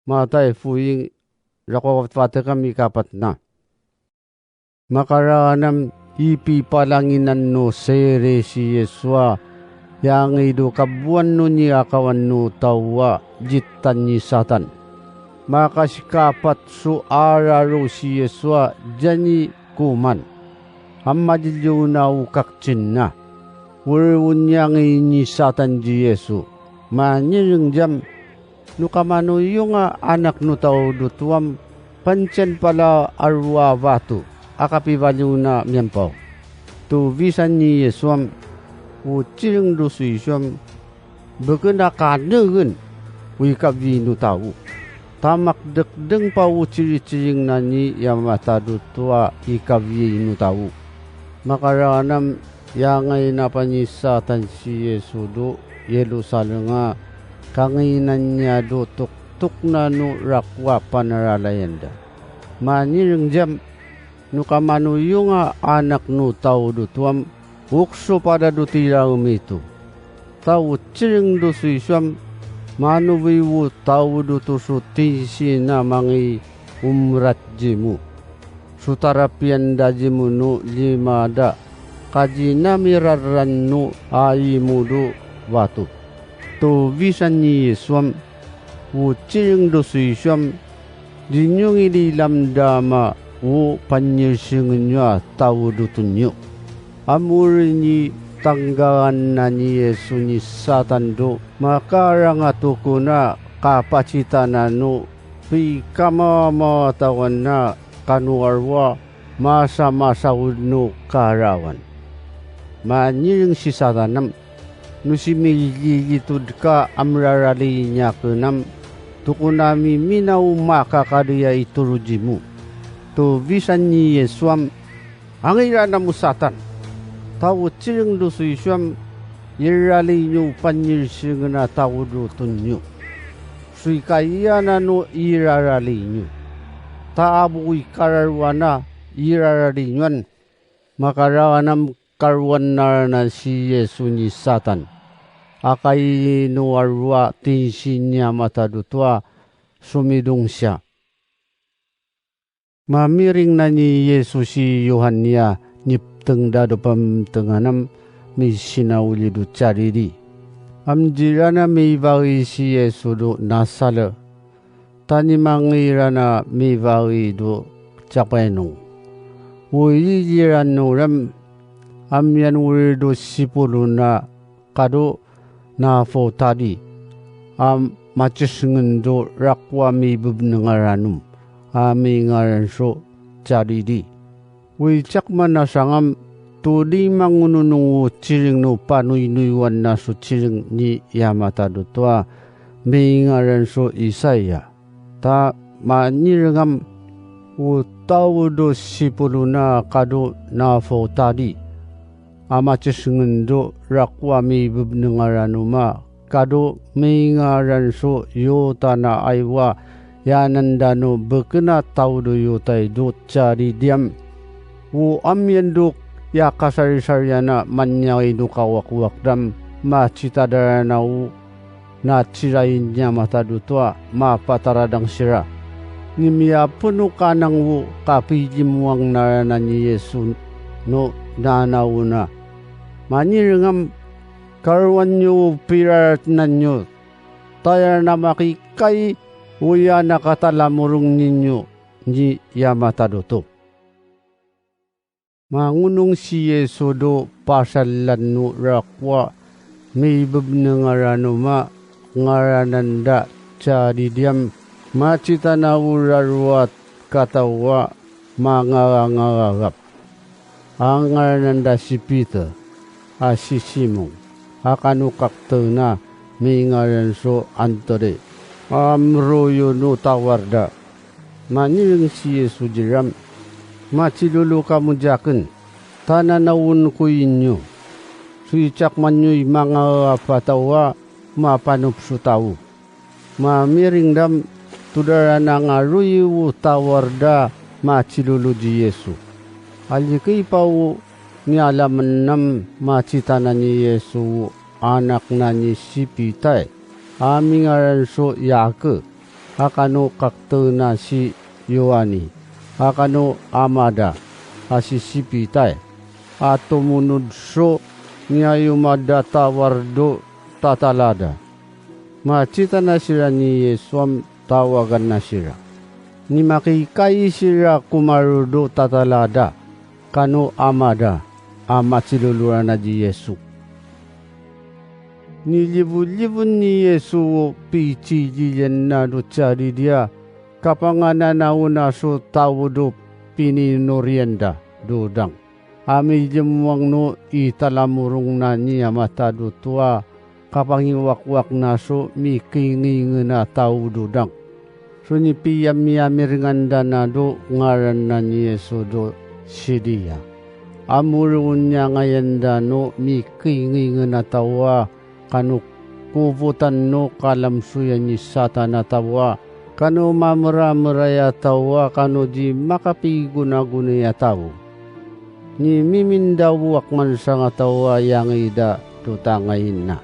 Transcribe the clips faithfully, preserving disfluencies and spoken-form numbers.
Matay foing, rakowa fatekam ikapat na. Makaraanam, ipipalanginan o sere si Yesu a yangay do kaboan o niyakawan o taw a gitan i Satan. Makasikapat so araro si Yesu a giyani koman a madiliyo na o kakcin na. Wr o niyangay i Satan di Yesu. Manirng diyam, no kamano iyo nga Anak no Taw do toam, pantiyan pala a roo a bato a kapibaliw na miyampaw. Tobisan i Yesu am, o tirng do so iso am, bkn a kanegen o ikabiyai no taw. Ta makdkdng pa o ciriciring na ni ya mata do toa ikabiyai no taw. Makaraanam, yangay na pn i Satan si Yesu do Yerusalem a kanginan iyan do toktokna no rakowa panaralayan da. Manirng diyam, no kamano iyo nga Anak no Taw do toam, okso pada do tiraem ito. Ta o tirng do so iso am, manobi o taw do to so tinsi na mangi o mrat dimo. So tarapiyan da dimo no lima da, ka di na miraran no aimo do bato. Tobisan i Yesu am, o tirng do so iso am, di niyo ngililamdama o panyirsingen iyo a taw do tonyo. Amori ni tanggagan na ni Yesu ni Satan do makarangat o kona kapacitanan o pikamamawatawan na kano a roo a masamasaod no karawan. Manirng si Satan am, no simililitod ka a mrarali niyan kn am, tokona miminaw makakadi a itoro dimo. Tobisan i Yesu am, angiran am o Satan. Ta o tirng do so iso am, irali niyo o panyirsingen a taw do tonyo. So ikaiyanan o irarali niyo. Ta abo ko ikararowan a irarali niyo an, makaraanam karowan na ranan si Yesu ni Satan. A kaino a roo a tinsi niyan mata do toa somidong siya. Mamiring na ni Yesu si Yohan a nipteng da do pamtengan am, misinaoli do caridi. Am di ran a mibagi si Yesu do nasal, ta nimangi ran a mibagi do capainong. O iliran o ram, am iyan wri do sipolo na kado na fotadi, a macisngen do rakowa mibebneng a ranom, a mingaran so caridi. Wi cakman a sangam, to di mangononong o ciring no panoynoywan na so ciring ni yamata doto a mingaran so Isaya. Ta manirengam o taw do sipolo na kado na fotadi, a macisngen do rakowa mibebneng a ranom a kado mingaran so Yota na aywa, ya nanda no beken a taw do Yota i do caridi am. O amiyan do ya kasarisariyan a manyaway do kawakowak dam macitadaran a o na ciray ni yamata doto a mapataradang sira. Ni miyapono kanang o kapidimoang na ranan i Yesu no nanaona. Manirengam, karowan iyo o piraratnan iyo, ta aya na makikay o ya na katalamorong niyo ni yamata doto. Mangonong si Yesu do pasalan o rakowa mibebneng a ranom a ngaranan da caridi am, macitana o rarowat kataw a mangangangagagap. A ngaranan da si Peter, a si Simong, a kano kakte na mingaran so Andre, a mroyon o tawar da. Manireng si Yesu di ram, macilolo kamo di aken, ta nanaon ko inyo. So icakman iyo i manga a pataw a mapanop so taw. Mamiring dam, to da ran a ngaroy o tawar da macilolo di Yesu. Alikay pa o niyalaman am macitana ni Yesu o anak na ni Sipitay, a mingaran so Yake. a kano kakten a si Yoani, a kano ama da a si Sipitay, a tomonod so niyayoman a tawar do tatala da. Matsitana siran i Yesu a tawagan na siran. Ni makikayi siran ko maro do tatala da kano ama da a matsiloloran a di Yesu. Niliboliboy ni Yesu o pitsiliyana do tsaridi a kapangananaona so taw do pininoriyan da do dang. A milemowang no i talamorong na niyamat a doto a kapangiwakwak na so mikingingenataw do dang. So nipiyamiyamiringan da na do ngaran na ni Yesu do sidiya. A moroon iyan ngayan da no mikingingenataw a kano kopotan no kalamsoyan i Satan a taw a kano mamerameray a taw a kano di makapigonagonay a taw. Ni mimindawak man sangataw a iyangida do tangay na.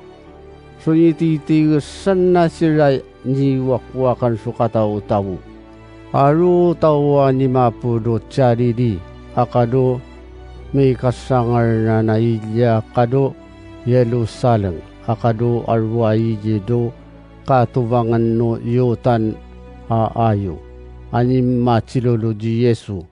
So nititigesan na siran niwakwakan so kataotaw. A roo taw a nimapo do tsaridi a kado mikasangar na na iliya kado Yerusalem a kado aro a iliyo do katobangan o Yordan a ayo a nimatsilolod i Yesu